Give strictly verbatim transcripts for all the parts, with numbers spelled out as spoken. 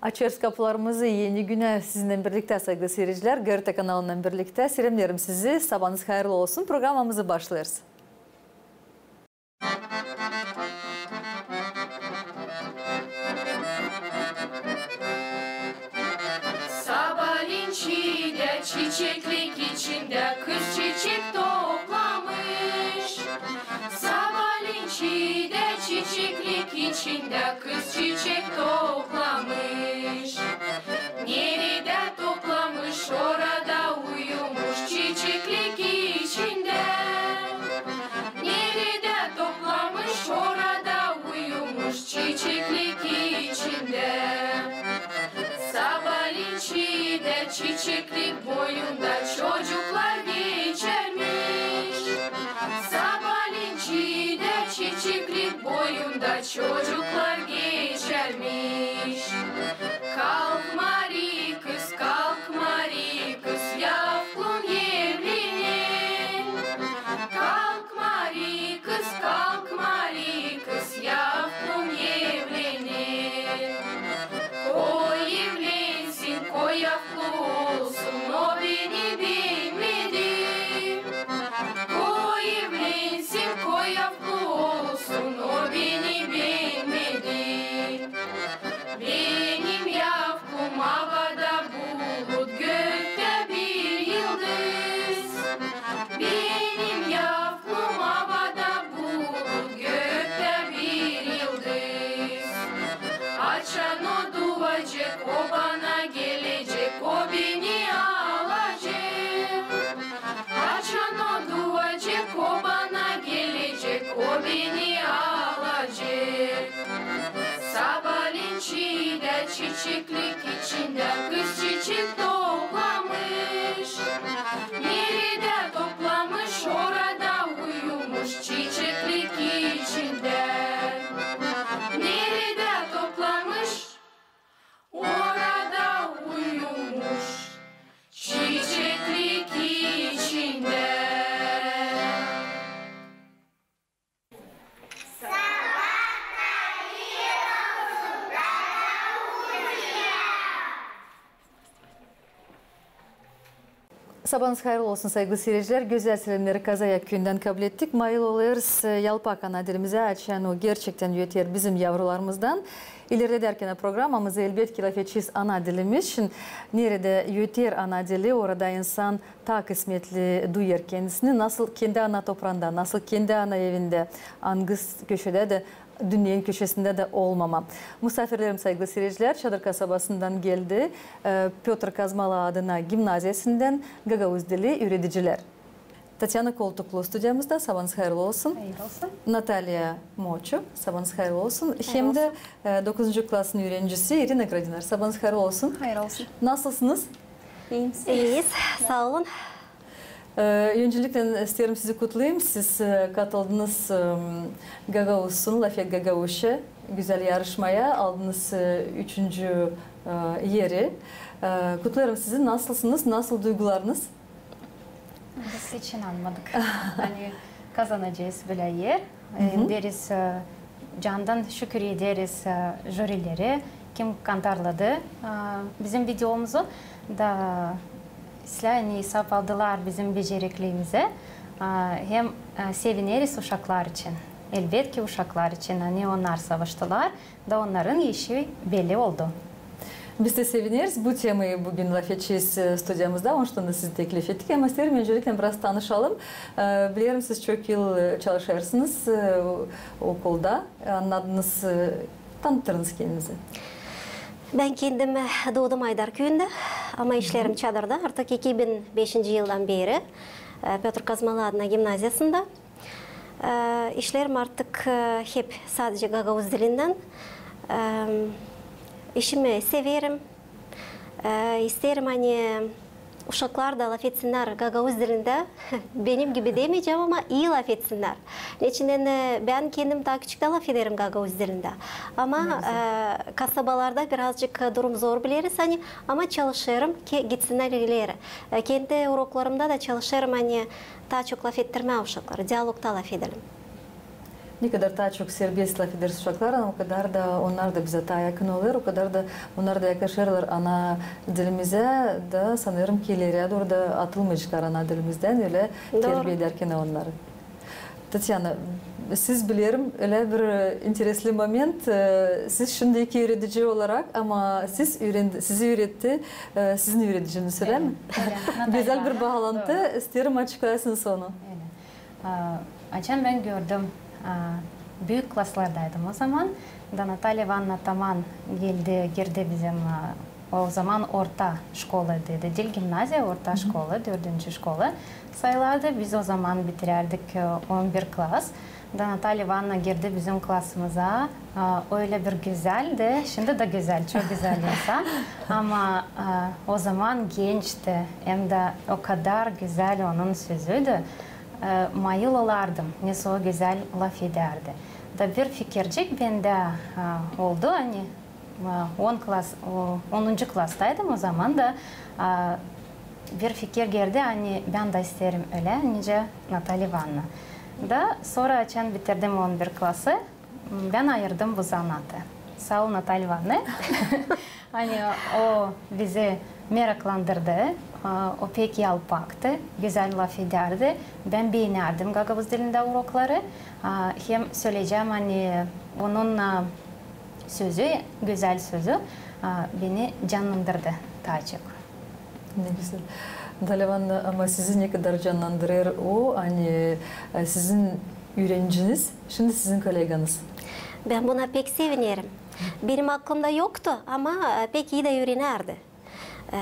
Açêrız kapularımızı Eni günä sizinnän birliktä, saygılı siiredicilär. GRT kanalınnan birliktä selämneerim sizi. Sabaanız hayırlı olsun. Programamızı başlêêrız. Sabaalän çiidä çiçeklik içindä kız çiçek toplamış. Sabaalän çiidä çiçeklik içindä kız çiçek toplamış. Neredä toplamış, orada uyumuş çiçeklik içindä. Neredä toplamış, orada uyumuş çiçeklik içindä. Sabaalän çiidä çiçeklik boyunda çocuklar geçärmiş. Sabaalän çiidä çiçeklik boyunda çocuklar geçärmiş. Kalk, Mari kız, kalk, Mari kız, yavklun evlene. Kalk, Mari kız, kalk, Mari kız, yavklun evlene. Koy evlensin, koy yavklu olsun, o beni beymedi. Koy evlensin, koy yavklu olsun, o beni beymedi. Benim yavklum avada bulut, göktä bir yıldız. Benim yavklum avada bulut, göktä bir yıldız. Açan o duacek, o bana gelecek, o beni alacek. Açan o duacek, o bana gelecek, o beni alacek. Sabaalän çiidä çiçeklik içindä kız çiçek toplamış. Neredä toplamış, orada uyumuş çiçeklik içindä. Neredä toplamış, orada uyumuş çiçeklik içindä. Sabaanız hayırlı olsun, saygılı siiredicilär. Gözäl selämneri Kazayak küüyündän kablettik. Mayıl olêrız, e, yalpak ana dilimizä, açan o gerçektän öter bizim yavrularımızdan. İlerledärkän programamızı, elbetki, lafedecez ana dilimiz için. Neredä öter ana dili, orada insan taa kısmetli duyêr kendisini, nasıl kendi ana topraanda, nasıl kendi ana evindä, angı köşedä dä, dünneyin köşesindä dä olmama. Musaafirlerim, saygılı siiredicilär, Çadır kasabasından geldi, e, Pötr Kazmalı adına gimnaziyasından gagauz dili üüredicilär. Tatyana Koltuklu studiyamızda. Sabaanız hayırlı olsun. Hayırlı olsun. Nataliya Moçu, sabaanız hayırlı olsun. Hem dä, e, dokuzuncu klasın üürencisi İrina Grodinar. Sabaanız hayırlı olsun. Hayırlı olsun. Nasılsınız? İyiyim, siz? İyiyiz, saa olun. E, öncelikle isteerim sizi kutlayım. Siz, e, katıldınız, e, Gagauzsun, Lafet gagauzça gözäl yarışmaya, aldınız, e, üçüncü, e, eri. E, kutlêêrım sizi. Nasılsınız? Nasıl duygularınız? Biz hiç inanmadık, ani kazanacez bölä er. E, deeriz, e, candan şükür ederiz, e, jürileri, kim kantarladı, e, bizim videomuzu da, islää, ani saavaldılar bizim becerikliimizi, e, hem, e, sevineriz uşaklar için. Elbetki, uşaklar için, ani onnar savaştılar da onnarın işi belli oldu. Biz dä sevineriz. Bu temayı büün lafedecez, e, studiyamızda, onuştan da sizi teklif ettik. Ama isteerim öncelikle biraz tanışalım. E, bilerim, siz çok yıl, e, çalışêrsınız, e, o-, okulda. E, annadınız, e, tanıtırınız kendinizi. Bän kendim, e, duudum Aydar küüyündä, ama işleerim Çadırda artık iki bin beşinci yıldan beeri, e, Pötr Kazmalı adına gimnaziyasında. E, işleerim artık, e, hep sadece gagauz dilindän. E, işimi severim. E, isteerim, ani uşaklar da lafetsinnär gagauz dilindä. Benim gibi demeyecäm, ama ii lafetsinnär. Neçin, e, bän kendim taa küçüktän lafederim gagauz dilindä. Ama, e, kasabalarda birazcık durum zor, bileriz, ani, ama çalışêrım ki gitsinnär ileri. E, kendi uroklarımda da çalışêrım, ani taa çok lafettirmää uşakları, dialogta lafedelim. Ne kadar taa çok serbest lafederiz uşaklarlan, o kadar da onnar da bizä taa yakın olêr, o kadar da onnar da yakaşêrlar ana dilimizä, da sanêrım ki, ileriyä dooru da atılmayaceklar ana dilimizdän, ölä terbiya edärkenä onnarı. Tatyana, siz, bilerim, ölä bir, e, interesli moment, e, siz şindi iki üüredici olarak, ama siz üürendi-, sizi üüretti, e, sizin üürediciniz, ölä mi? Ölä, Natalya Ivanna. Gözäl bir baalanı, isteerim açıklayasınız onu. Ölä. A, açan bän gördüm, a, büük klaslardaydım o zaman, da Natalya Ivanna taman geldi, girdi bizim, a, o zaman orta şkola dedi, diil gimnaziya, orta şkola, dördüncü şkola sayılardı. Biz o zaman bitirärdik, e, on bir klas. Da Natalya Ivanna girdi bizim klasımıza. A, ölä bir gözäldi, şindi dä gözäl, çok gözäl insan. Ama, a, o zaman gençti, hem dä o kadar gözäl onun sözüydü. E, mayıl olardım, nesoy o gözäl lafedärdi. Da bir fikircik bendä, a, oldu, ani, a, on klas, o, onuncu klastaydım o zaman da, a, bir fikir geldi, ani bän dä isteerim ölä, nicä Natalya Ivanna. Da sora, açan bitirdim on bir klası, bän ayırdım bu zanaatı. Saa ol, Natalya Ivanna. Ani o bizi meraklandırdı, a, o pek yalpaktı, gözäl lafedärdi. Bän beenärdim gagauz dilindä urokları. A, hem söleyecäm, ani onun, a, sözü, gözäl sözü, a, beni cannandırdı taa çok. Ne gözäl. Natalya Ivanna, ama sizi ne kadar cannandırêr o, ani, e, sizin üüreniciniz, şindi sizin koleganız. Bän buna pek sevinerim. Benim aklımda yoktu, ama, e, pek ii dä üürenärdi. E,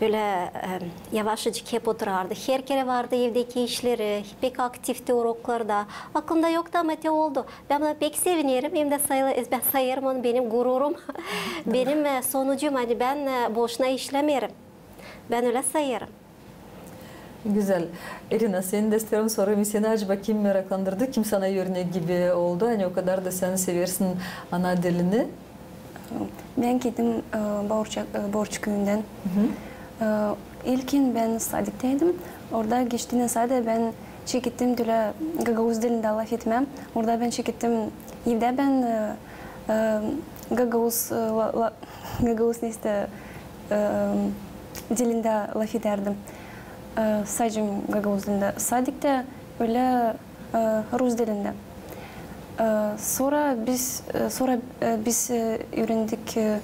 bölä, e, yavaşçacık hep oturardı. Herkerä vardı evdeki işleri, pek aktivti uroklarda. Aklımda yoktu, ama te oldu. Bän buna pek sevinerim. Hem dä sayılı, bän sayêrım onu benim gururum, benim, e, sonucum, ani bän, e, boşuna işlämeerim. Bän ölä sayêrım. Gözäl. İrina, seni dä isteerim sorayım, seni acaba kim meraklandırdı, kim sana örnek gibi oldu, ani o kadar da sän seversin ana dilini? Bän geldim, e, Baurçu, e, Baurçu küüyündän. E, ilkin bän sadikteydim. Orada geçtiynän sade bän çekettim tölä gagauz dilindä lafetmää. Orada bän çekettim, evdä bän, e, e, gagauz, e, la-, la-, gagauz, neysä, e, dilindä lafedärdim. E, sade gagauz dilindä. Sadiktä ölä, e, rus dilindä. E, sora biz, e, sora, e, biz, e, üürendik, e,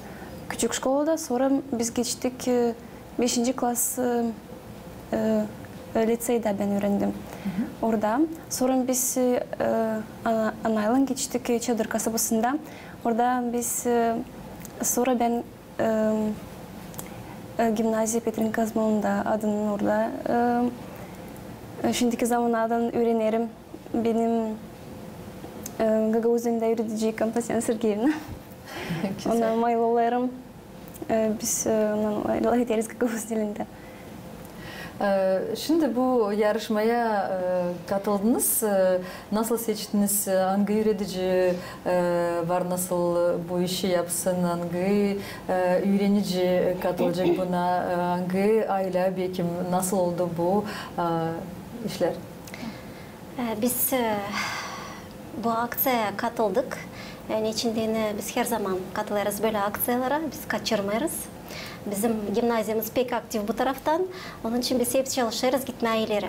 küçük şkolada, sora biz geçtik, e, beşinci klas, e, e, liţeydä bän üürendim. Orada. Sora biz, e, ana-, anaylan geçtik, e, Çadır kasabasında. Orada biz, e, sora bän, e, e, gimnaziya Petrin Kazmanın da adının orada, e, e, şindiki zaman adın üürenerim. Benim, e, gagauz dilindä üüredici Konstantina Sergeyevna. Ona mayıl olêrım. E, biz, e, onunnan lafederiz gagauz dilindä. E, şindi bu yarışmaya, e, katıldınız. E, nasıl seçtiniz? E, angı üüredici, e, var, nasıl bu işi yapsın? Angı, e, üürenici katılacek buna? E, angı aylä, bekim, nasıl oldu bu, e, işlär? E, biz, e, bu akţiyaya katıldık. Yani, neçin deyni, biz herzaman katılêrız bölä akţiyalara, biz kaçırmêêrız. Bizim gimnaziyamız pek aktiv bu taraftan, onun için biz hep çalışêrız gitmää ileri.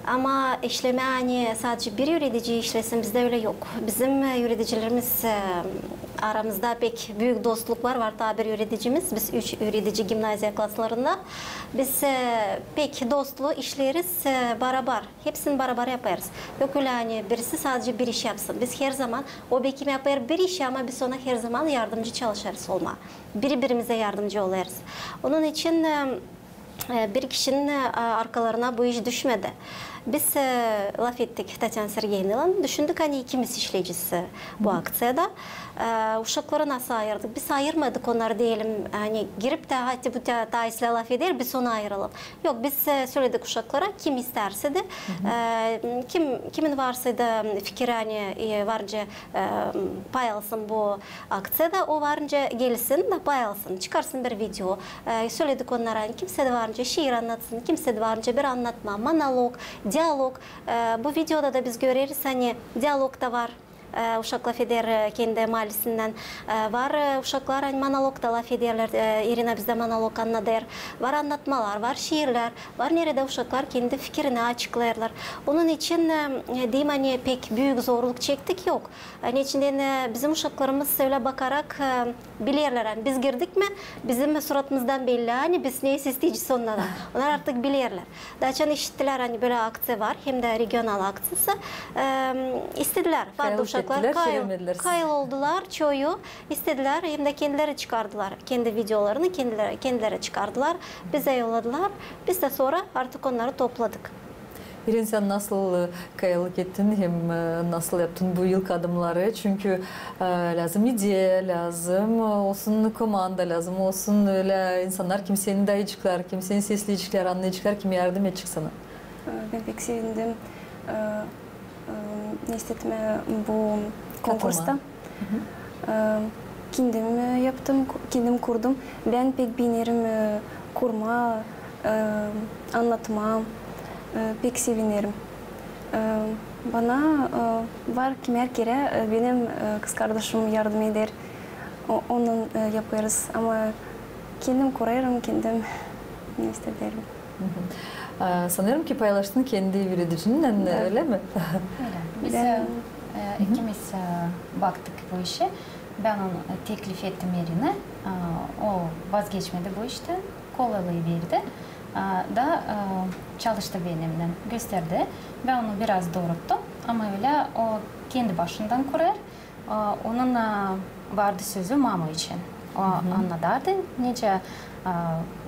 Ama işlemää, ani sadece bir üüredici işlesin, bizdä ölä yok. Bizim, e, üüredicilerimiz, e, aramızda pek büük dostluklar var, taa bir üüredicimiz, biz üç üüredici gimnaziya klaslarında. Biz, e, pek dostlu işleeriz, e, barabar. Hepsini barabar yapêrız. Yok ölä, ani birisi sadece bir iş yapsın. Biz herzaman, o bekim yapêr bir işi, ama biz ona herzaman yardımcı çalışêrız olmaa. Biri-birimizä yardımcı olêrız. Onun için, e, e, bir kişinin, e, arkalarına bu iş düşmedi. Biz, e, lafettik Tatyana Sergeyevnaylan, düşündük, ani ikimiz işleyecez bu akţiyada. E, uşakları nasıl ayırdık? Biz ayırmadık onnarı, deyelim, ani girip tä, hadi bu tä, taa islää lafeder, biz onu ayıralım. Yok, biz, e, söledik uşaklara, kim istärse dä, e, kim, kimin varsa da fikiri, ani, e, varınca, e, pay alsın bu akţiyada, o varınca gelsin da pay alsın, çıkarsın bir video. E, söledik onnara, ani kimsä dä varınca şiir annatsın, kimsä dä varınca bir annatma, monolog, Dialog. E, bu videoda da biz göreriz, ani dialog da var. E, uşak lafeder, e, kendi maalesindän. E, var, e, uşaklar, ani monolog da lafederlär. E, İrina bizdä monolog annadêr. Var annatmalar, var şiirlär, var neredä uşaklar kendi fikirini açıklêêrlar. Onun için, e, deyim, ani pek büük zorluk çektik, yok. Ani içindän, e, bizim uşaklarımız ölä bakarak, e, bilerlär, ani biz girdik mi, bizim suratımızdan belli, ani biz ne sesleyecez ondan. Onnar artık bilerlär. Da açan işittilär, ani bölä akţiya var, hem dä regional akţiyası, e, istedilär. Vardı uşaklar, kayıl, kayıl oldular çoyu, istedilär, hem dä kendileri çıkardılar kendi videolarını, kendileri, kendileri çıkardılar, bizä yolladılar. Biz dä sora artık onnarı topladık. İrina, sän nasıl, e, kayıllık ettin hem, e, nasıl yaptın bu ilk adımları? Çünkü, e, lääzım ideya, lääzım, e, olsun komanda, lääzım olsun ölä insannar, kim seni dayaceklar, kim seni sesleyeceklar, annayaceklar, kim yardım edecek sana. E, bän pek sevindim, e, e, ne istedim, e, bu konkursta. E, kendim, e, yaptım, ku-, kendim kurdum. Bän pek beenerim, e, kurmaa, e, annatmaa, e, pek sevinerim. E, bana, e, var kim, her kerä, e, benim, e, kızkardaşım yardım eder. O-, onunnan, e, yapêrız. Ama kendim kurêrım, kendim ne isteerim. Hı hı. E, sanêrım ki, paylaştın kendi üüredicinnän, ölä mi? Ölä. Biz, e, ikimiz, e, baktık bu işä. Bän onu, e, teklif ettim İrina. E, o vazgeçmedi bu iştän. Kolaylıı verdi. E, da, e, çalıştı benimnän, gösterdi. Bän onu biraz dooruttum. Ama ölä o kendi başından kurêr. A, onun, a, vardı sözü mama için. O annadardı, nicä, a,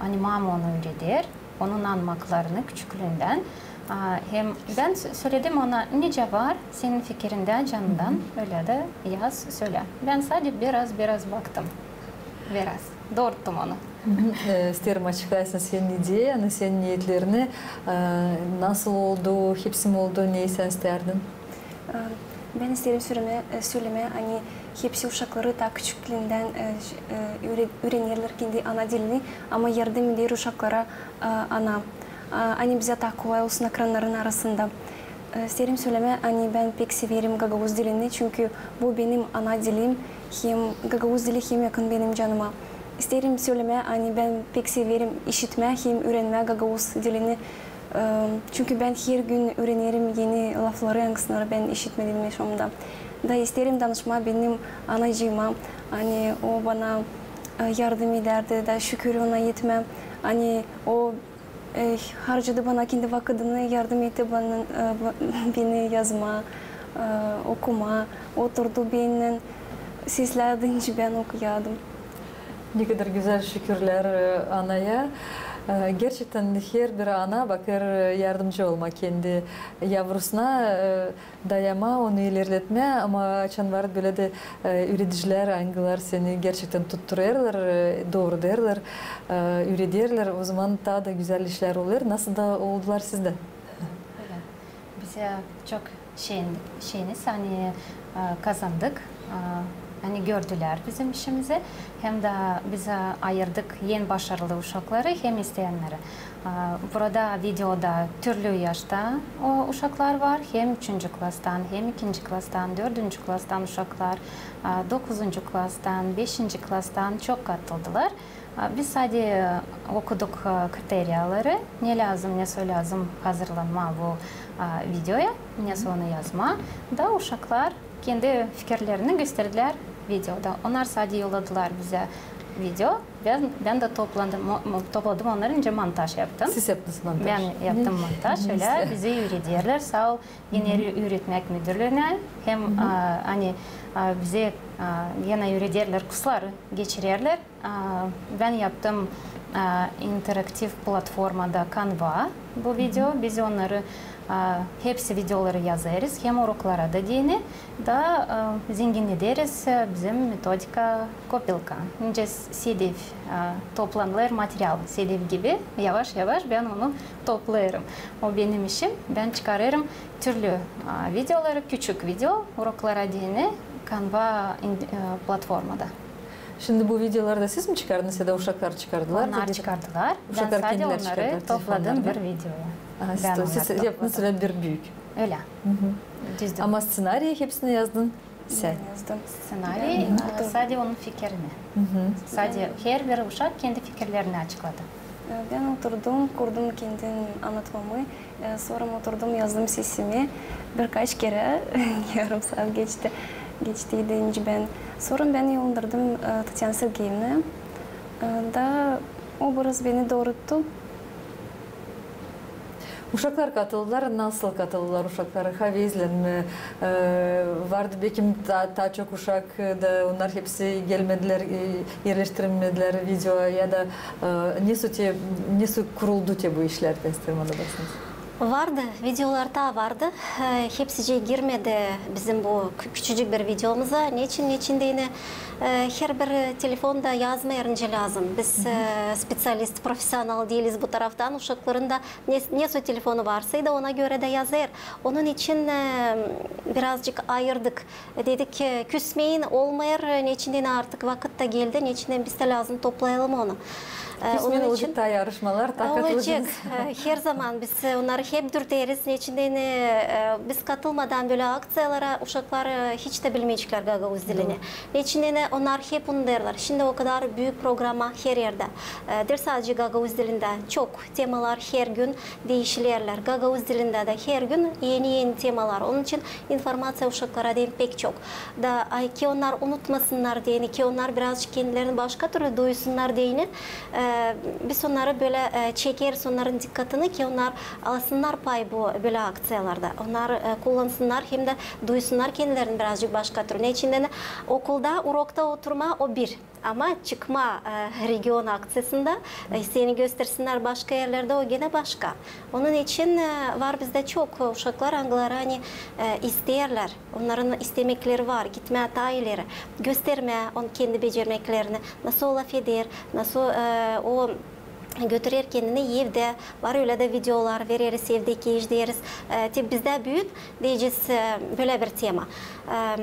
ani mama onu üüreder, onun anmaklarını küçüklüündän. A, hem bän sö-, söledim ona, nicä var senin fikirindä, canından, ölä dä yaz, sölä. Bän sade biraz, biraz baktım. Biraz. Dooruttum onu. Hı hı. E, isteerim, açıklaysın senin ideyanı, senin niyetlerini. E, nasıl oldu, hepsi mi oldu, neyi sän istärdin? E, bän isteerim sölemää, e, sölemää, ani hepsi uşakları taa küçüklüündän, e, ş-, e, üüre-, üürenerlär kendi ana dilini, ama yardım eder uşaklara, e, ana. E, ani bizä taa kolay olsun ekrannarın arasında. E, isteerim sölemää, ani bän pek severim gagauz dilini, çünkü bu benim ana dilim, hem gagauz dili hem yakın benim canıma. İsteerim sölemää, ani bän pek severim işitmää hem üürenmää gagauz dilini. E, çünkü bän her gün üürenerim eni lafları, angısını bän işitmedim yaşamamda. Da isteerim danışmaa benim anacııma, ani o bana, e, yardım edärdi, da şükür ona etmää, ani o, e, harcadı bana kendi vakıdını, yardım etti bana, e, ba-, beni yazmaa, e, okumaa, oturdu bennän, seslärdi, nicä bän okuyardım. Ne kadar gözäl, şükürlär, e, anaya. E, gerçektän herbir ana bakêr, e, yardımcı olmaa kendi yavrusuna, e, dayamaa, onu ilerletmää, ama açan vardı bölä dä, e, üüredicilär, angılar seni gerçektän tutturêrlar, e, doorudêrlar, e, üürederlär, ozaman taa da gözäl işlär olêr. Nasıl da oldular sizdä? Ölä. Biz, e, çok şen-, şeniz, ani, e, kazandık, e, ani gördülär bizim işimizi, hem dä biz, e, ayırdık en başarılı uşakları hem isteyänneri. E, burada videoda türlü yaşta o uşaklar var, hem üçüncü klastan, hem ikinci klastan, dördüncü klastan uşaklar, e, dokuzuncu klastan, beşinci klastan çok katıldılar. A, biz sade okuduk, a, kriteriyaları, ne lääzım, ne soy lääzım hazırlanmaa bu, a, videoya, ne soy onu yazmaa. Da uşaklar kendi fikirlerini gösterdilär videoda. Onnar sade yolladılar bizä video. Bän, bän dä topladım, mo-, mo-, topladım onnarı, nicä montaj yaptım. Siz yaptınız montaj. Bän yaptım montaj, ölä bizi üürederlär, saa ol, genel üüretmäk müdürlüünä, hem, a, ani, a, bizä, a, genä üürederlär, kursları geçirerlär. A, bän yaptım, a, interaktiv platformada Canva bu video. Biz onnarı, a, hepsi videoları yazêrız, hem uroklara da deyni, da, a, zenginnederiz, e, bizim metodika Kopilka. Nicä s-, CDF, a, toplanılêr material, CDF gibi, yavaş-yavaş bän onu toplêêrım. O benim işim, bän çıkarêrım türlü, a, videoları, küçük video, uroklara deyni Canva in-, e, platformada. Şindi bu videoları da siz mi çıkardınız ya da uşaklar çıkardılar? Onnar çıkardılar. Bän sade onnarı topladım bir videoya. Aha, siz yaptınız ölä bir büük. Ölä. Ama sţenariyi hepsini yazdın sän? Bän yazdım sţenariyi, e, sade onun fikirini. Sade herbir uşak kendi fikirlerini açıkladı. E, bän oturdum, kurdum kendim annatmamı. E, sora oturdum, yazdım sesimi. Birkaç kerä, yarım saat geçti. Geçti deyni bän. Sora bän yollandırdım, e, Tatyana Sergeyevnaya. E, da o biraz beni dooruttu. Uşaklar katıldılar. Nasıl katıldılar uşaklar? Havezlän mi? E, vardı bekim taa, taa çok uşak, e, da onnar hepsi gelmedilär, e, erleştirilmedilär videoya ya da, e, nesoy te, nesoy kuruldu te bu işlär, bän isteerim onu deersiniz. Vardı, videolar taa vardı. E, hepsicii girmedi bizim bu kü-, küçücük bir videomuza. Neçin, neçin deyni, e, herbir telefonda yazmêêr nicä lääzım. Biz, e, speţialist, profesional diiliz bu taraftan. Uşakların da ne, nesoy telefonu varsaydı, ona görä dä yazêr. Onun için, e, birazcık ayırdık. Dedik, e, küsmeyin, olmêêr, e, neçin deyni artık vakıt ta geldi, neçin deyni biz dä lääzım toplayalım onu. E, küsmeyin, onun için olacek taa yarışmalar, taa katılacez. Olacek. E, herzaman biz, e, onnarı hep dürteriz, neçin deyni, e, biz katılmadan bölä akţiyalara uşaklar, e, hiç tä bilmeyeceklär gagauz dilini. Neçin deyni onnar hep unudêrlar. Şindi o kadar büük programa her erdä. E, diil sadecä gagauz dilindä, çok temalar her gün diişilerlär. Gagauz dilindä dä her gün eni-eni temalar. Onun için informaţiya uşaklara deyni pek çok. Da, ay, ki onnar unutmasınnar deyni, ki onnar birazcık kendilerini başka türlü duysunnar deyni, e, biz onnarı bölä, e, çekeriz, onnarın dikkatını, ki onnar alsınnar pay bu bölä akţiyalarda. Onnar, e, kullansınnar hem dä duysunnar kendilerini birazcık başka türlü. Neçin deyni okulda, urokta oturmaa o bir. Ama çıkmaa, e, region akţiyasında, e, seni göstersinnär başka erlerdä, o genä başka. Onun için, e, var bizdä çok uşaklar, angıları, ani, e, isteerlär, onnarın istemekleri var, gitmää taa ileri, göstermää onu kendi becermeklerini, nasıl o lafeder, nasıl, e, o götürer kendini evdä. Var ölä dä videolar, vereriz evdeki iş deeriz. E, te bizdä büün deyecez, e, bölä bir tema. E,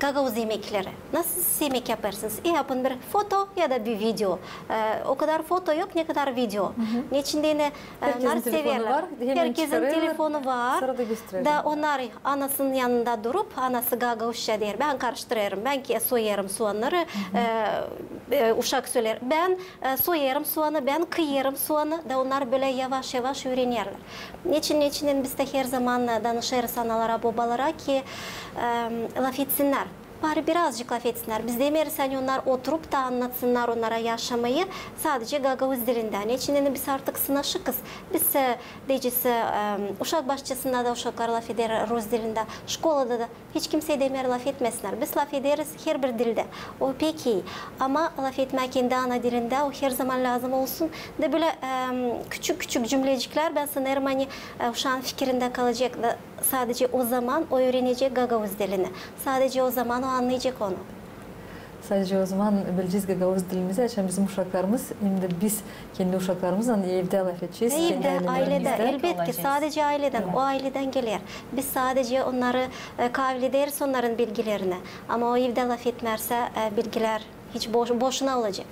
gagauz emekleri. Nasıl siz emek yapêrsınız? E, yapın bir foto ya da bir video. E, o kadar foto yok, ne kadar video. Neçin deyni, e, onnar severlär. Herkezin telefonu var. Da onnar anasının yanında durup, anası gagauzça deer. Bän karıştırêrım, bän ke-, soyêrım soannarı, e, e, uşak söleer. Bän E, soyêrım soanı, bän kıyêrım soanı, da onnar bölä yavaş-yavaş üürenerlär. Neçin, neçin biz dä herzaman, e, danışêrız analara, bobalara ki, e, lafetsinnär. Bari birazcık lafetsinnär. Biz demeeriz, ani onnar oturup ta annatsınnar onnara yaşamayı sadecä gagauz dilindä. Neçin biz artık sınaşıkız. Biz, e, deyecez, e, uşak başçasında da uşaklar lafeder rus dilindä, şkolada da. Hiç kimsey demeer lafetmesinnär. Biz lafederiz herbir dildä. O pek ii. Ama lafetmää kendi ana dilindä, o herzaman lääzım olsun. Da bölä, em, küçük-küçük cümleciklär, bän sanêrım, ani, e, uşaan fikirindä kalacek. Da sadecä o zaman o üürenecek gagauz dilini. Sadecä o zaman o annayacek onu. Sadecä o zaman bilecez gagauz dilimizi, açan bizim uşaklarımız, hem dä biz kendi uşaklarımızlan evdä lafedecez, kendi aylelerimizlän. Evdä, ailedä, elbetki, sadecä ailedän, o ailedän geler. Biz sadecä onnarı, e, kaavilederiz onnarın bilgilerini. Ama o evdä lafetmärlär, e, bilgilär hiç boş-, boşuna olacek.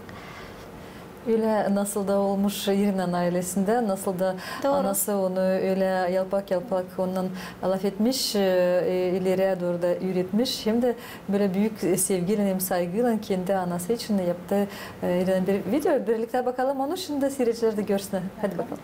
Ölä nasıl da olmuş İrinanın aylesindä, nasıl da anası onu ölä yalpak-yalpak ondan lafetmiş, e, e, ileriyä dooru da üüretmiş, hem dä bölä büük sevgiylän hem saygıylan kendi anası için yaptı, e, İrina bir video. Birliktä bakalım onu, şindi siiredicilär dä görsün. Hadi bakalım.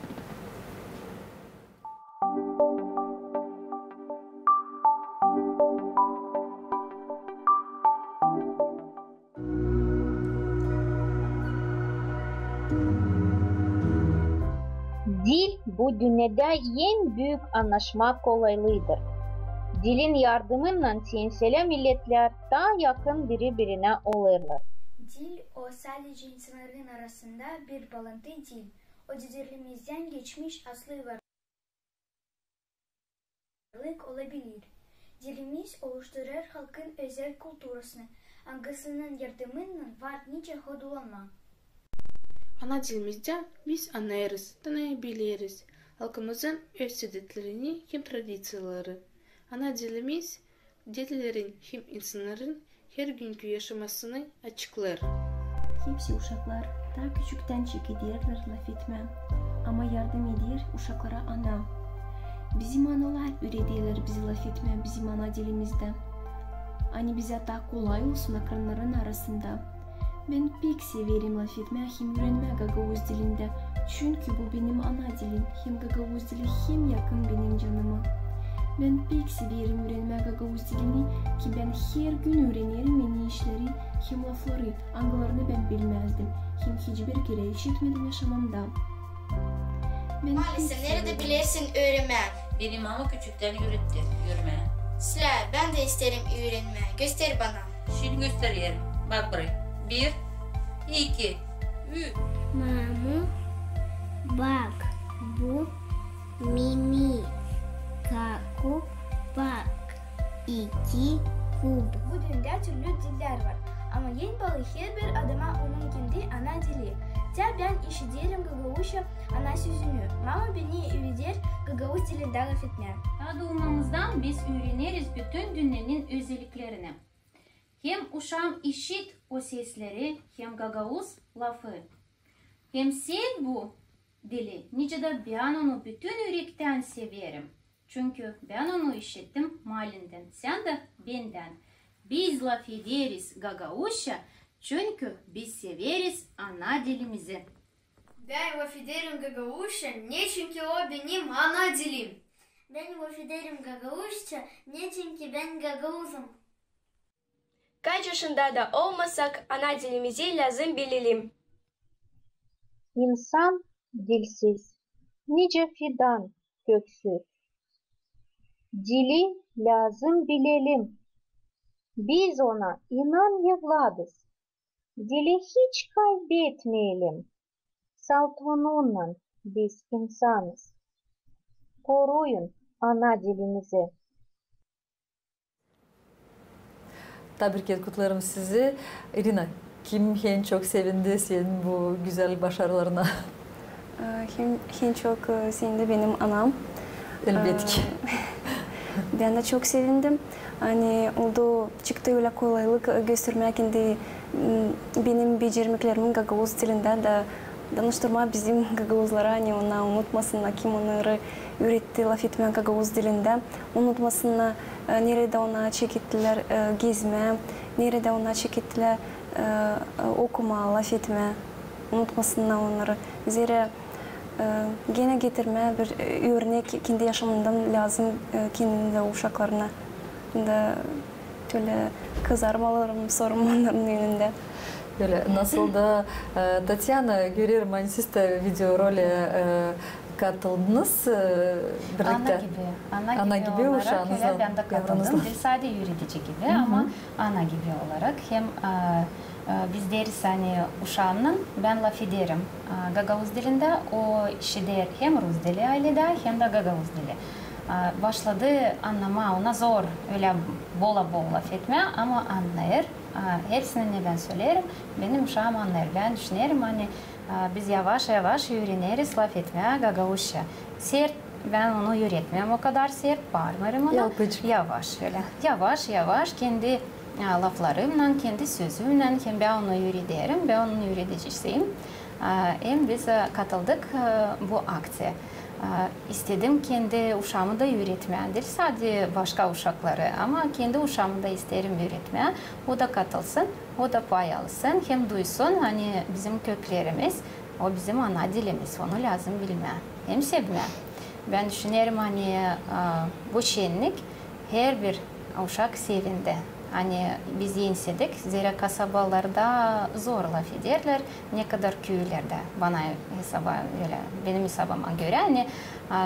Dil bu dünnedä en büük annaşma kolaylııdır. Dilin yardımınnan sensälä milletlär taa yakın biri-birinä olêrlar. Dil o sadecä insannarın arasında bir baalantı diil, o da diilimizdän geçmiş aslı var. Varlık olabilir. Dilimiz oluşturêr halkın özel kulturasını, angısının yardımınnan var nicä hodulanmaa. Ana dilimizdä biz annêêrız, tanıyabiliriz halkımızın öz adetlerini hem tradiţiyaları. Ana dilimiz dedelerin hem insannarın hergünkü yaşamasını açıklêr. Hepsi uşaklar taa küçüktän çekederlär lafetmää, ama yardım eder uşaklara ana. Bizim analar üürederlär bizi lafetmää bizim ana dilimizdä, ani bizä taa kolay olsun akrannarın arasında. Bän pek severim lafetmää hem üürenmää gagauz dilindä, çünkü bu benim ana dilim, hem gagauz dili hem yakın benim canıma. Bän pek severim üürenmää gagauz dilini, ki bän her gün üürenerim eni işleri hem lafları, angılarını bän bilmäzdim hem hiçbir kerä işitmedim yaşamamda. Bän pek severim. Maalesef, neredä bilersin üürenmää? Beni mama küçüktän üüretti üürenmää. Slä, bän dä isteerim üürenmää. Göster bana. Şindi göstererim. Bak burayı. Bir, iki, üç. Mamu, bak, bu mimi, kaku, bak, iki kub. Bu dünnedä türlü dillär var, ama en baalı herbir adama onun kendi ana dili. Tä bän işiderim gagauzça ana sözünü. Mama beni üüreder gagauz dilindä lafetmää. Taa duumamızdan biz üüreneriz bütün dünnenin özelliklerini. Hem uşaam işit o sesleri, hem gagauz lafı. Hem sev bu dili, nicä dä bän onu bütün ürektän severim. Çünkü bän onu işittim maalindän, sän dä bendän. Biz lafederiz gagauzça, çünkü biz severiz ana dilimizi. Bän lafederim gagauzça, neçinki o benim ana dilim. Bän lafederim gagauzça, neçinki bän gagauzum. Kaç yaşında da olmasak, ana dilimizi lääzım bilelim. İnsan dilsiz, nicä fidan köksüz. Dili lääzım bilelim. Biz ona inan evladız. Dili hiç kaybetmeyelim. Salt onunnan biz insanız. Koruyun ana dilimizi. Taa bir kerä kutlêêrım sizi. İrina, kim en çok sevindi senin bu gözäl başarılarına? E, en, en çok, e, sevindi benim anam. Elbetki. E, bän dä çok sevindim. Ani oldu, çıktı ölä kolaylık, e, göstermää kendi, m, benim becermeklerimi gagauz dilindä da danıştırmaa bizim gagauzlara, ani ona unutmasınnar, kim onnarı üüretti lafetmää gagauz dilindä. Unutmasınnar, e, neredä ona çekettilär, e, gezmää, neredä ona çekettilär, e, e, okumaa, lafetmää. Unutmasınnar onnarı. Zerä, e, genä getirmää bir, e, örnek kendi yaşamından lääzım, e, kendi dä uşaklarına. Da tölä kızarmalarım, sormalarım önündä. Ölä, nasıl da, e, Tatyana, görerim, ani siz dä videorolä, e, katıldınız, e, birliktä. Ana gibi, ana gibi olarak, uşaanızlan, ölä, bän dä katıldım. Diil sade üüredici gibi, ama ana gibi olarak. Hem, e, e, biz deeriz, ani uşaamnan bän lafederim, e, gagauz dilindä, o işider hem rus dili ayledä, hem dä gagauz dili. E, başladı annamaa, ona zor ölä bola-bola lafetmää, ama annêêr. E, hepsini, ne bän söleerim, benim uşaam annêêr. Bän düşünerim, ani, e, biz yavaş-yavaş üüreneriz lafetmää gagauzça. Sert bän onu üüretmeerim, o kadar sert baarmêêrım ona. Yalpacık. Yavaş ölä. Yavaş-yavaş kendi, e, laflarımnan, kendi sözümnän, hem bän onu üürederim, bän onun üüredicisiyim. E, hem biz, e, katıldık, e, bu akţiyaya. E, istedim kendi uşaamı da üüretmää. Diil sade başka uşakları, ama kendi uşaamı da isteerim üüretmää. O da katılsın, o da pay alsın, hem duysun, ani bizim köklerimiz, o bizim ana dilimiz, onu lääzım bilmää hem sevmää. Bän düşünerim, ani, e, bu şennik herbir uşak sevindi. Ani biz ensedik, zerä kasabalarda zor lafederlär, ne kadar küülerdä, bana hesaba ölä, benim hesabıma görä, ani, e,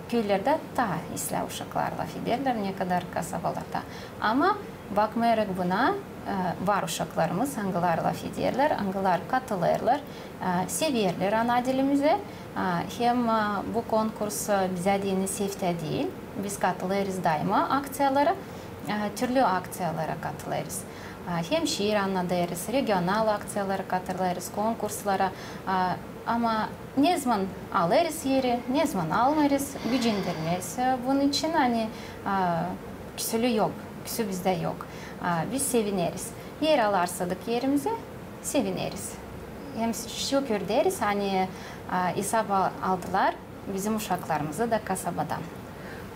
küülerdä taa islää uşaklar lafederlär, ne kadar kasabalarda. Ama bakmayararak buna, e, var uşaklarımız, angılar lafederlär, angılar katılêrlar, e, severlär ana dilimizi. E, hem, e, bu konkurs, e, bizä deyni seftä diil. Biz katılêrız daima akţiyalara, e, türlü akţiyalara katılêrız. E, hem şiir annadêrız, regional akţiyalara katılêrız, konkurslara. E, ama nezaman alêrız eri, nezaman almêêrız, gücendirmez, e, bunun için, ani, e, küsülü yok, küsü bizdä yok. E, biz sevineriz. Eer alarsadık erimizi, sevineriz. Hem şükür deriz, ani, a, esap al-, aldılar bizim uşaklarımızı da kasabadan.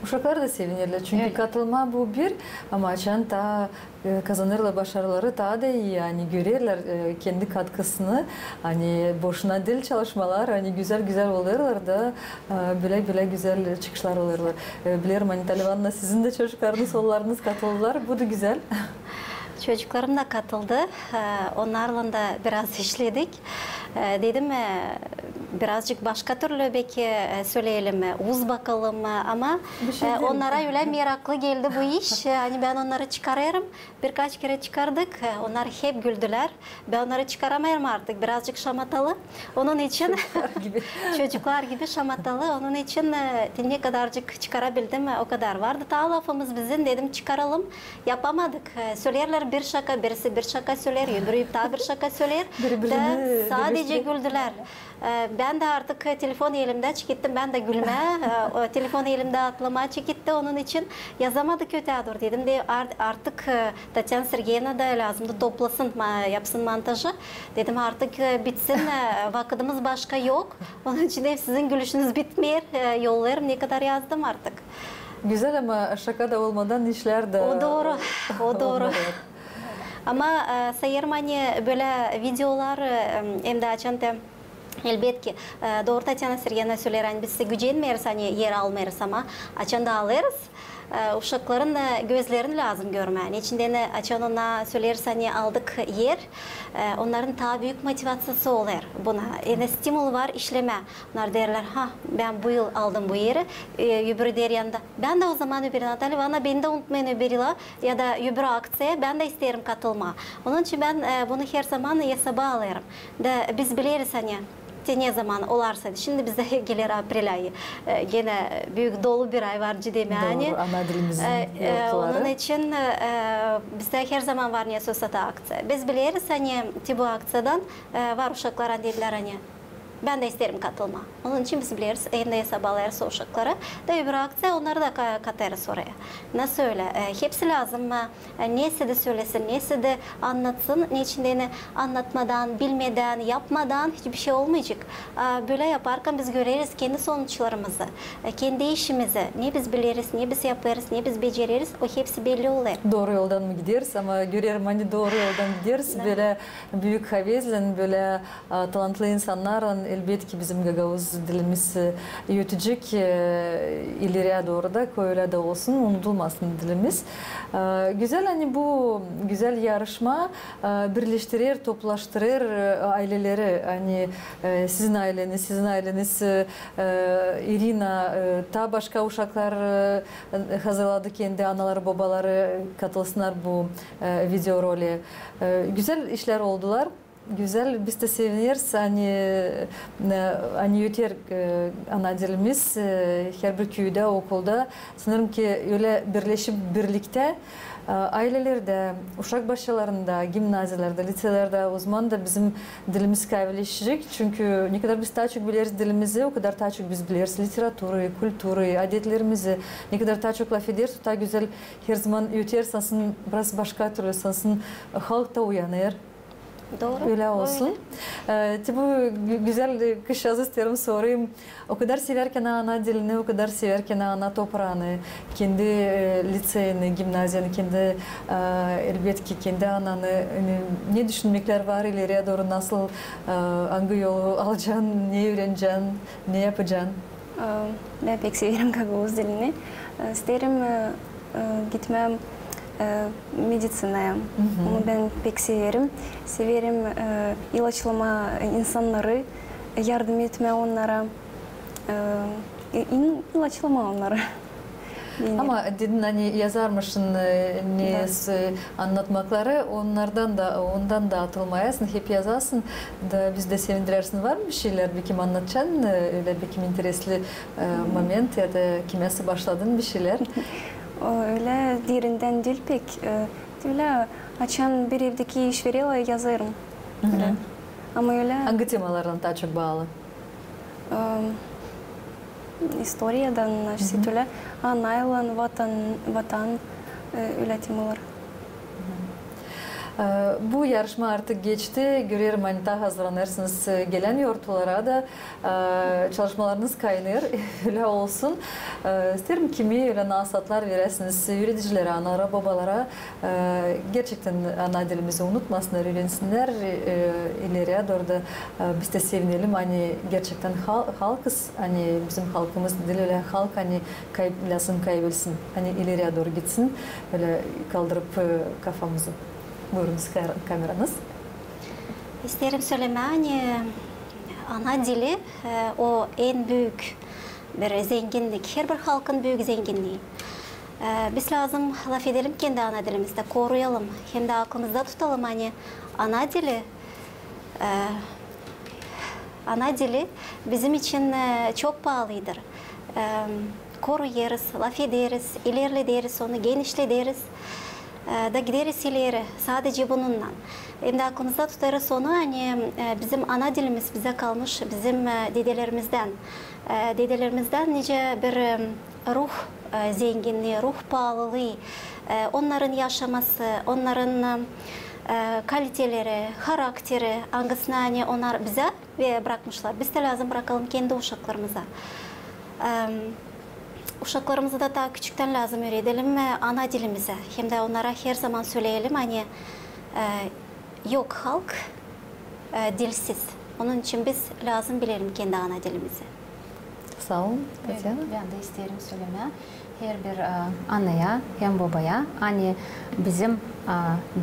Uşaklar da sevinerlär, çünkü katılma bu bir, ama açan taa, e, kazanêrlar başarıları, taa da ii, ani görerlär, e, kendi katkısını, ani boşuna diil çalışmalar, ani gözäl-gözäl olêrlar da, e, bölä-bölä gözäl çıkışlar olêrlar. E, bilerim, ani Talivana, sizin dä çocuklarınız, oollarınız katıldılar, bu da gözäl. Çocuklarım da katıldı. E, onnarlan da biraz işledik. E, dedim, e, birazcık başka türlü beki, e, söleyelim, e, uz bakalım, e, ama, e, onnara ölä meraklı geldi bu iş. E, ani bän onnarı çıkarêrım. Birkaç kerä çıkardık. E, onnar hep güldülär. Bän onnarı çıkaramêêrım artık. Birazcık şamatalı. Onun için çocuklar gibi şamatalı. Onun için, e, ne kadarcık çıkarabildim, e, o kadar vardı. Taa lafımız bizim, dedim, çıkaralım. Yapamadık. E, söleerlär bir şaka, birisi bir şaka söleer, öbürü taa bir şaka söleer. Da sadece güldülär. E, bän dä artık, e, telefon elimdä çekettim, bän dä gülmää. E, o telefon elimdä atlamaa çeketti. Onun için yazamadık ötää dooru. Dedim dä art-, artık, e, Tatyana Sergeyevna da lääzımdı toplasın, ma-, yapsın montajı. Dedim artık, e, bitsin, e, vakıdımız başka yok. Onun için hep sizin gülüşünüz bitmeer. E, yollêêrım, ne kadar yazdım artık. Gözäl, ama şaka da olmadan işlär dä olmêêr. O dooru, o dooru. Ama, e, sayêrım, ani bölä videolar, e, hem dä açan te, elbetki, e, dooru Tatyana Sergeyevna söleer, ani biz gücenmeeriz, ani eer almêêrız, ama açan da alêrız, e, uşakların, e, gözlerini lääzım görmää. Neçin deyni açan onnar söleeriz, ani aldık eer, e, onnarın taa büük motivaţiyası olêr buna. Hem dä stimul var işlemää. Onnar deerlär, ha, bän bu yıl aldım bu eeri, e, öbürü deer yanında, bän dä o zaman öbürünä, Talivana, beni dä unutmayın öbür yıla, ya da öbür akţiyaya bän dä isteerim katılmaa. Onun için bän, e, bunu herzaman esaba alêrım. Da biz bileriz, ani te ne zaman olarsa, şindi bizdä geler aprel ayı, e, genä büük dolu bir ay var, ciddi maana. Dooru, ana dilimizin, e, e, yorukları. Onun için, e, e, bizdä herzaman var nesä olsa da akţiya. Biz bileriz, ani te bu akţiyadan, e, var uşaklar, ani dedilär, ani bän dä isteerim katılmaa. Onun için biz bileriz, hem dä esaba alêrız o uşakları. Da öbür akţiya, onnarı da ka-, katêrız oraya. Nasıl ölä? E, hepsi lääzım, e, nesä dä sölesin, nesä dä annatsın. Neçin deyni annatmadan, bilmedän, yapmadan hiçbir şey olmayacek. A, bölä yaparkan biz göreriz kendi sonuçlarımızı, e, kendi işimizi. Ne biz bileriz, ne biz yapêrız, ne biz becereriz, o hepsi belli olêr. Dooru yoldan mı gideriz? Ama görerim, ani dooru yoldan gideriz. Da. Bölä büük havezlän, bölä a, talantlı insannarlan, elbetki, bizim gagauz dilimiz, e, ötecek, e, ileriyä dooru da, kölä dä olsun, unudulmasın dilimiz. E, gözäl, ani bu gözäl yarışma, e, birleştirer, toplaştırêr, e, ayleleri, ani, e, sizin ayleniz, sizin ayleniz, e, e, İrina, e, taa başka uşaklar, e, hazırladı kendi anaları, bobaları, katılsınnar bu, e, videorolä. E, gözäl işlär oldular. Gözäl, biz dä sevineriz, ani, e, ani öter, e, ana dilimiz, e, herbir küüdä, okulda. Sanêrım ki, ölä birleşip birliktä, e, aylelerdä, uşak başçalarında, gimnaziyalarda, liţeylerdä, ozaman da bizim dilimiz kavileşecek. Çünkü ne kadar biz taa çok bileriz dilimizi, o kadar taa çok biz bileriz literaturayı, kulturayı, adetlerimizi. Ne kadar taa çok lafederiz, o taa gözäl herzaman öter, sansın biraz başka türlü, sansın halk ta uyanêr. Dooru. Ölä olsun. E, te bu gü-, gözäl, e, kızçaazı isteerim sorayım. O kadar sevärkän ana dilini, o kadar sevärkän ana topraanı, kendi, e, liţeyini, gimnaziyanı, kendi, e, elbetki, kendi ananı, e, ne düşünmeklär var ileriyä dooru, nasıl, e, angı yolu alacan, ne üürenecän, ne yapacan? E, bän pek severim gagauz dilini. E, isteerim, e, e, gitmää, e, mediţinaya. Onu bän pek severim. Severim, e, ilaçlamaa insannarı, yardım etmää onnara, e, i-, in-, ilaçlamaa onnarı. Ama dedin, ani yazarmışın, e, ne s-, annatmakları, onnardan da, ondan da atılmayasın, hep yazasın. Da bizi dä sevindirersin. Var mı bir şeylär, bekim annatacan, e, ölä bekim interesli, e, moment ya da kimäsä başladın bir şeylär? O, ölä derindän diil pek. E, ölä, açan bir evdeki iş vererlär, yazêrım. Ölä. Ama ölä... Angı temalarlan taa çok baalı? E, istoriyadan, nasıl ölä, anaylan, vatan, vatan, e, ölä temalar. E, bu yarışma artık geçti. Görerim, ani taa hazırlanêrsınız, e, gelän yortulara da, e, çalışmalarınız kaynêêr. Ölä olsun. E, isteerim, kimi ölä nasaatlar veräsiniz üüredicilerä, analara, bobalara, e, gerçekten ana dilimizi unutmasınnar, üürensinnär, e, ileriyä dooru da, e, biz dä sevinelim, ani gerçekten hal-, halkız, ani bizim halkımız diil ölä halk, ani kay-, lääzım kaybelsin, ani ileriyä dooru gitsin, ölä kaldırıp, e, kafamızı. Buyurunuz, kar-, kameranız. İsteerim sölemää, ani ana dili, e, o en büük bir zenginnik, herbir halkın büük zenginnii. E, biz lääzım lafedelim kendi ana dilimizdä, koruyalım, hem dä aklımızda tutalım, ani ana dili, e, ana dili bizim için, e, çok paalıdır. E, koruyêrız, lafederiz, ilerlederiz onu, genişlederiz. E, da gideriz ileri, sadece bununnan. Hem dä aklımızda tutarız onu, ani, e, bizim ana dilimiz bizä kalmış bizim, e, dedelerimizdän. E, dedelerimizdän nicä bir, e, ruh, e, zenginnii, ruh paalılıı, e, onnarın yaşaması, onnarın, e, kaliteleri, harakteri, angısını, ani onnar bizä ve brakmışlar. Biz dä lääzım brakalım kendi uşaklarımıza. Em, uşaklarımızı da taa küçüktän lääzım üüredelim, e, ana dilimizä. Hem dä onnara herzaman söleyelim, ani, e, yok halk, e, dilsiz. Onun için biz lääzım bilelim kendi ana dilimizi. Saa olun, Tatyana. Bän dä isteerim sölemää herbir, e, anaya hem bobaya, ani bizim, e,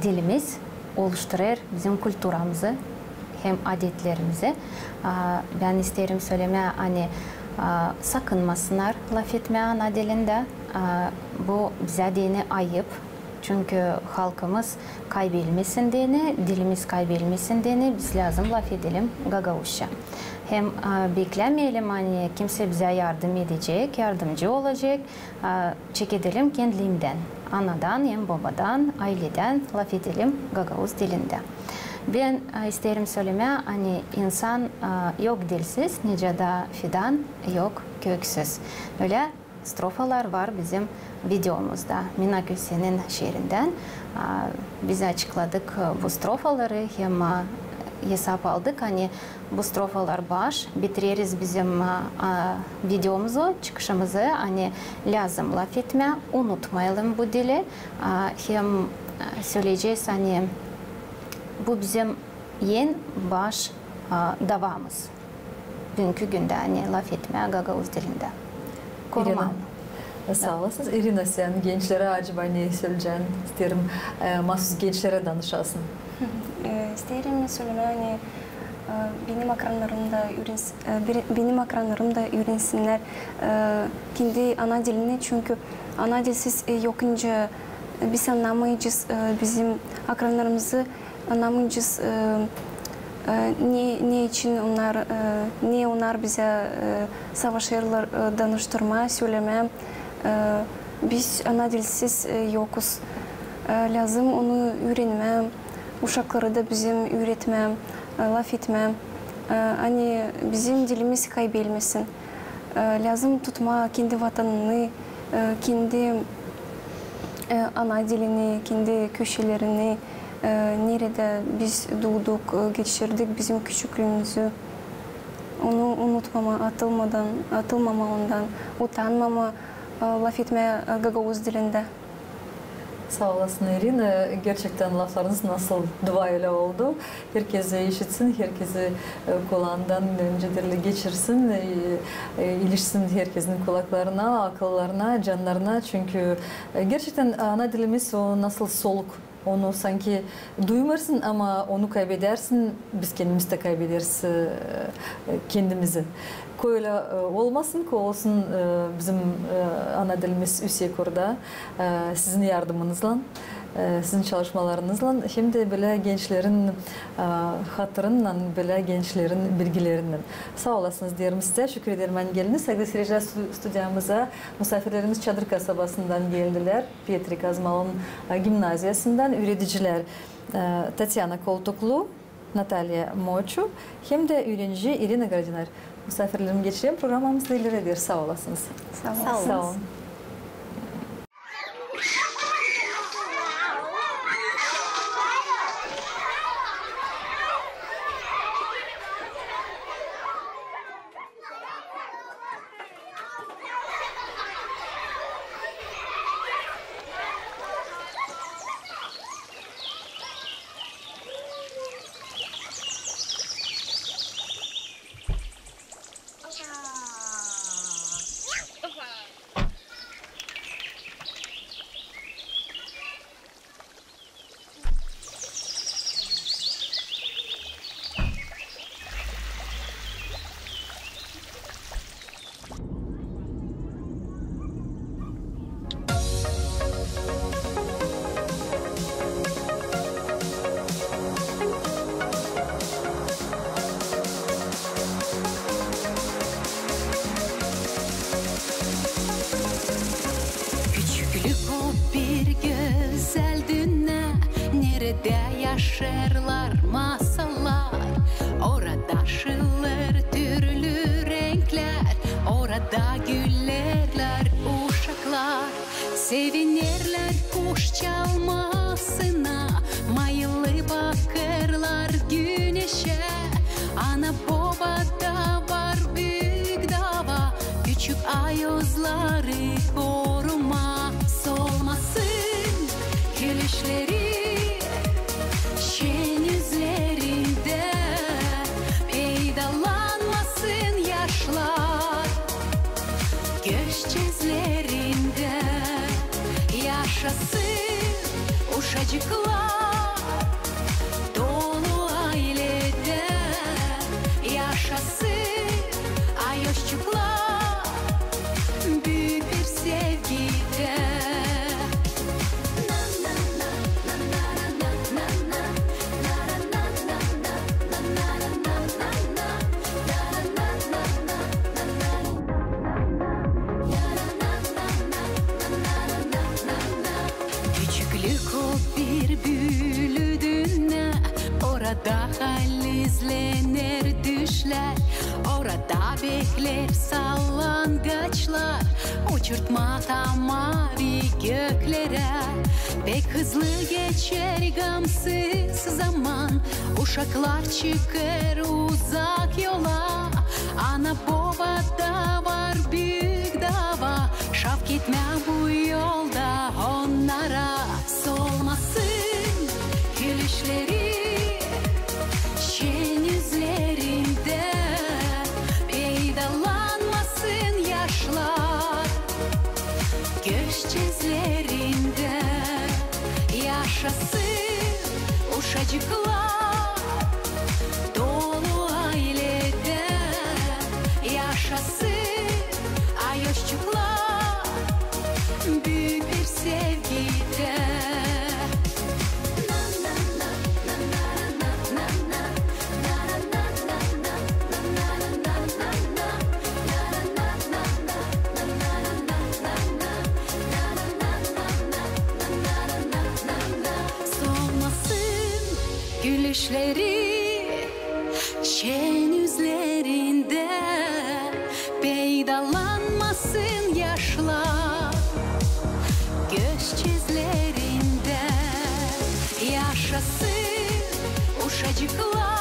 dilimiz oluşturêr bizim kulturamızı hem adetlerimizi. E, bän isteerim sölemää, ani, e, sakınmasınnar lafetmää ana dilindä. E, bu bizä deyni ayıp. Çünkü halkımız kaybelmesin deyni, dilimiz kaybelmesin deyni, biz lääzım lafedelim gagauzça. Hem, e, beklämeyelim, ani kimsey bizä yardım edecek, yardımcı olacek. E, çekedelim kendiliimdän, anadan hem bobadan, ayledän lafedelim gagauz dilindä. Bän, e, isteerim sölemää, ani insan, e, yok dilsiz, nicä dä fidan yok köksüz. Ölä strofalar var bizim videomuzda, Minaküsenin şiirindän. A, biz açıkladık, e, bu strofaları hem, a, esap aldık, ani bu strofalar baş bitireriz bizim, a, a, videomuzu, çıkışımızı, ani lääzım lafetmää, unutmayalım bu dili, a, hem, a, söleyecez, ani bu bizim en baş, a, davamız büünkü gündä, ani lafetmää gagauz dilindä. Korumaa. İrina, saa olasınız. İrina, sän gençlerä acaba ne söleyecän? İsteerim, e, maasuz gençlerä danışasın. E, isteerim sölemää, ani, e, benim akranlarım da üürens-, e, biri-, benim akranlarım da üürensinnär, e, kendi ana dilini, çünkü ana dilsiz, e, yok nicä, e, biz annamayacez, e, bizim akranlarımızı, annamayacez, e, e, ne, ne için onnar, e, ne onnar bizä, e, savaşêrlar, e, danıştırmaa, sölemää. E, biz ana dilsiz, e, yokuz. E, lääzım onu üürenmää, uşakları da bizim üüretmää, e, lafetmää. E, ani bizim dilimiz kaybelmesin. E, lääzım tutmaa kendi vatanını, e, kendi, e, ana dilini, kendi köşelerini, e, neredä biz duuduk, e, geçirdik bizim küçüklüümüzü. Onu unutmamaa, atılmadan, atılmamaa ondan, utanmamaa, e, lafetmää, e, gagauz dilindä. Saa olasın, İrina. Gerçektän laflarınız nasıl dua ölä oldu. Herkezi işitsin, herkezi, e, kulaandan öncä derli geçirsin, e, e, ilişsin herkezin kulaklarına, akıllarına, cannarına. Çünkü, e, gerçektän ana dilimiz o nasıl soluk. Onu sanki duymêêrsın, ama onu kaybedärsin, biz kendimiz dä kaybederiz, e, e, kendimizi. Ko ölä, e, olmasın, ko olsun, e, bizim, e, ana dilimiz üüsek orada, e, sizin yardımınızlan, e, sizin çalışmalarınızlan, hem dä bölä gençlerin, e, hatırınnan, bölä gençlerin bilgilerinnän. Saa olasınız deerim sizä, şükür ederim, ani geldiniz. Saygılı seyircilär, stu-, studiyamıza musaafirlerimiz Çadır kasabasından geldilär. Petri Kazmalın, e, gimnaziyasından üüredicilär, e, Tatyana Koltuklu, Natalya Moçu hem dä üürenci İrina Gradinay. Musaafirlerim, geçirelim programamızı ileri deer. Saa olasınız. Saa olun. Saa olun. yaşêêrlar masallar. Orada şıllêêr türlü renklär, orada gülerlär uşaklar. Sevinerlär kuş çalmasına, mayıllı bakêrlar güneşä. Ana-bobada var büük dava, küçük ayozları koruma. Solmasın gülüşleri şen üzlerindä, peydalanmasın yaşlar göz çizlerindä. Yaşasın uşacıklar dolu ayledä, yaşasın ayozçuklar büük bir sevgidä. Küçüklük o bir büülü dünnä, orada halizdä dünnä düşlär, orada bekleer sallangaçlar, uçurtmaa maavi göklerä. Pek hızlı geçer gamsız zaman, uşaklar çıkêr uzak yola. Ana-bobada var büük dava, şavk etmää bu yolda onnara. Solmasın gülüşleri şen üzlerindä, peydalanmasın yaşlar göz çizlerindä. Yaşasın uşacıklar dolu ayledä, yaşasın ayozçuklar büük bir sevgidä. Solmasın gülüşleri şen üzlerindä, peydalanmasın yaşlar göz çizlerindä. Yaşasın uşacıklar